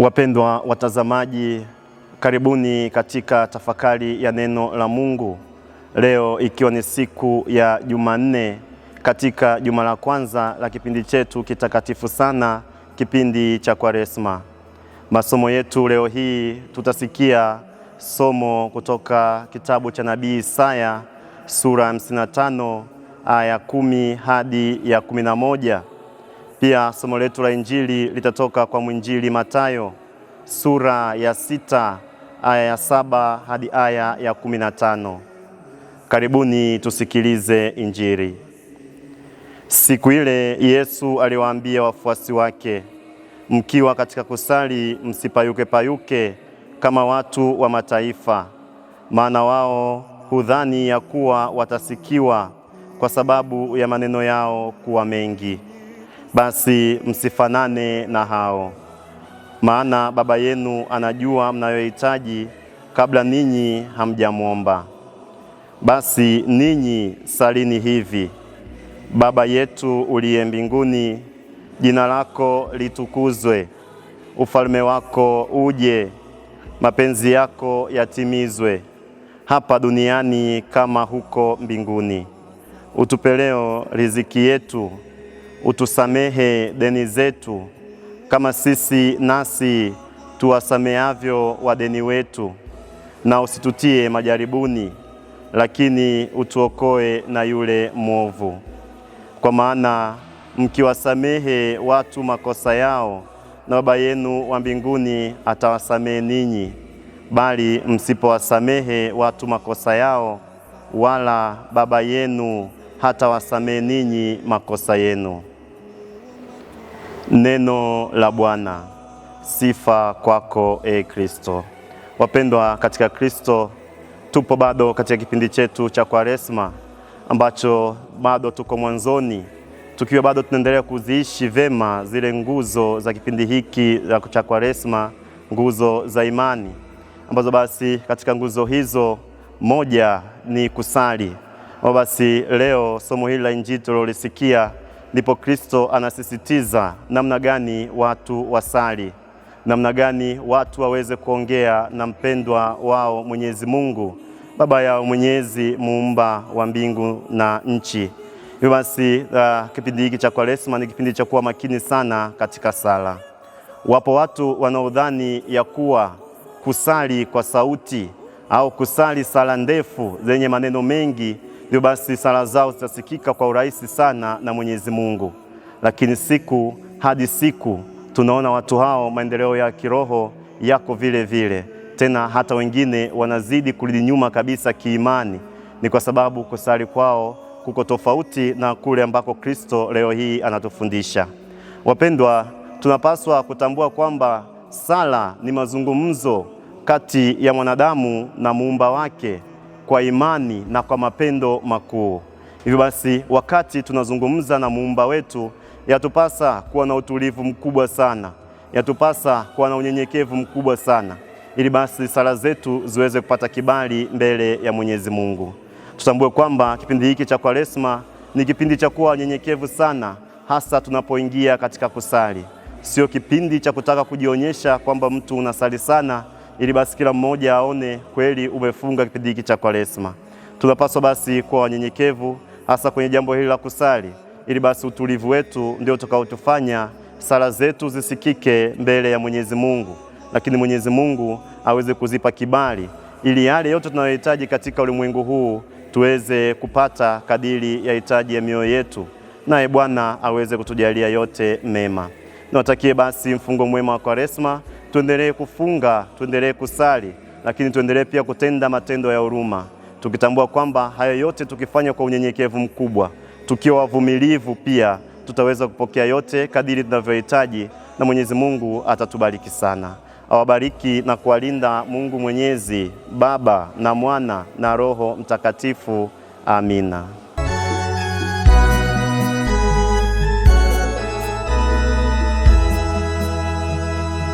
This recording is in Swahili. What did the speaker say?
Wapendwa watazamaji, karibuni katika tafakari ya neno la Mungu. Leo ikiwa ni siku ya Jumanne katika juma la kwanza la kipindi chetu kitakatifu sana, kipindi cha Kwaresma. Masomo yetu leo hii tutasikia somo kutoka kitabu cha Nabii Isaya sura 55 aya 10 hadi ya 11. Pia somo letu la Injili litatoka kwa mwinjili Mathayo sura ya 6 aya ya 7 hadi aya ya 15. Karibuni tusikilize Injili. Siku ile Yesu aliwaambia wafuasi wake, mkiwa katika kusali msipayuke payuke kama watu wa mataifa, maana wao hudhani ya kuwa watasikiwa kwa sababu ya maneno yao kuwa mengi. Basi msifanane na hao, maana Baba yenu anajua mnayohitaji kabla ninyi hamjamwomba. Basi ninyi salini hivi: Baba yetu uliye mbinguni, jina lako litukuzwe, ufalme wako uje, mapenzi yako yatimizwe hapa duniani kama huko mbinguni. Utupe leo riziki yetu, utusamehe deni zetu kama sisi nasi tuwasamehavyo wadeni wetu, na usitutie majaribuni, lakini utuokoe na yule mwovu. Kwa maana mkiwasamehe watu makosa yao, na Baba yenu wa mbinguni atawasamehe ninyi, bali msipowasamehe watu makosa yao, wala Baba yenu hatawasamehe ninyi makosa yenu. Neno la Bwana. Sifa kwako, e Kristo. Wapendwa katika Kristo, tupo bado katika kipindi chetu cha Kwaresma ambacho bado tuko mwanzoni, tukiwa bado tunaendelea kuziishi vema zile nguzo za kipindi hiki cha Kwaresma, nguzo za imani, ambazo basi katika nguzo hizo moja ni kusali. Basi leo somo hili la Injili tulilosikia, ndipo Kristo anasisitiza namna gani watu wasali, namna gani watu waweze kuongea na mpendwa wao Mwenyezi Mungu, Baba yao Mwenyezi, muumba wa mbingu na nchi. Hivyo basi kipindi hiki cha Kwaresma ni kipindi cha kuwa makini sana katika sala. Wapo watu wanaodhani ya kuwa kusali kwa sauti au kusali sala ndefu zenye maneno mengi, hivyo basi sala zao zitasikika kwa urahisi sana na Mwenyezi Mungu. Lakini siku hadi siku tunaona watu hao maendeleo ya kiroho yako vile vile, tena hata wengine wanazidi kurudi nyuma kabisa kiimani. Ni kwa sababu kusali kwao kuko tofauti na kule ambako Kristo leo hii anatufundisha. Wapendwa, tunapaswa kutambua kwamba sala ni mazungumzo kati ya mwanadamu na muumba wake kwa imani na kwa mapendo makuu. Hivyo basi wakati tunazungumza na muumba wetu, yatupasa kuwa na utulivu mkubwa sana, yatupasa kuwa na unyenyekevu mkubwa sana, ili basi sala zetu ziweze kupata kibali mbele ya Mwenyezi Mungu. Tutambue kwamba kipindi hiki cha Kwaresma ni kipindi cha kuwa nyenyekevu sana, hasa tunapoingia katika kusali. Sio kipindi cha kutaka kujionyesha kwamba mtu unasali sana, ili basi kila mmoja aone kweli umefunga kipindi hiki cha Kwaresma. Tunapaswa basi kuwa wanyenyekevu hasa kwenye jambo hili la kusali, ili basi utulivu wetu ndio utakaotufanya sala zetu zisikike mbele ya Mwenyezi Mungu, lakini Mwenyezi Mungu aweze kuzipa kibali, ili yale yote tunayohitaji katika ulimwengu huu tuweze kupata kadiri ya hitaji ya mioyo yetu, naye Bwana aweze kutujalia yote mema. Niwatakie basi mfungo mwema wa Kwaresma. Tuendelee kufunga, tuendelee kusali, lakini tuendelee pia kutenda matendo ya huruma, tukitambua kwamba hayo yote tukifanya kwa unyenyekevu mkubwa, tukiwa wavumilivu pia, tutaweza kupokea yote kadiri tunavyohitaji, na Mwenyezi Mungu atatubariki sana. Awabariki na kuwalinda Mungu Mwenyezi, Baba na Mwana na Roho Mtakatifu. Amina.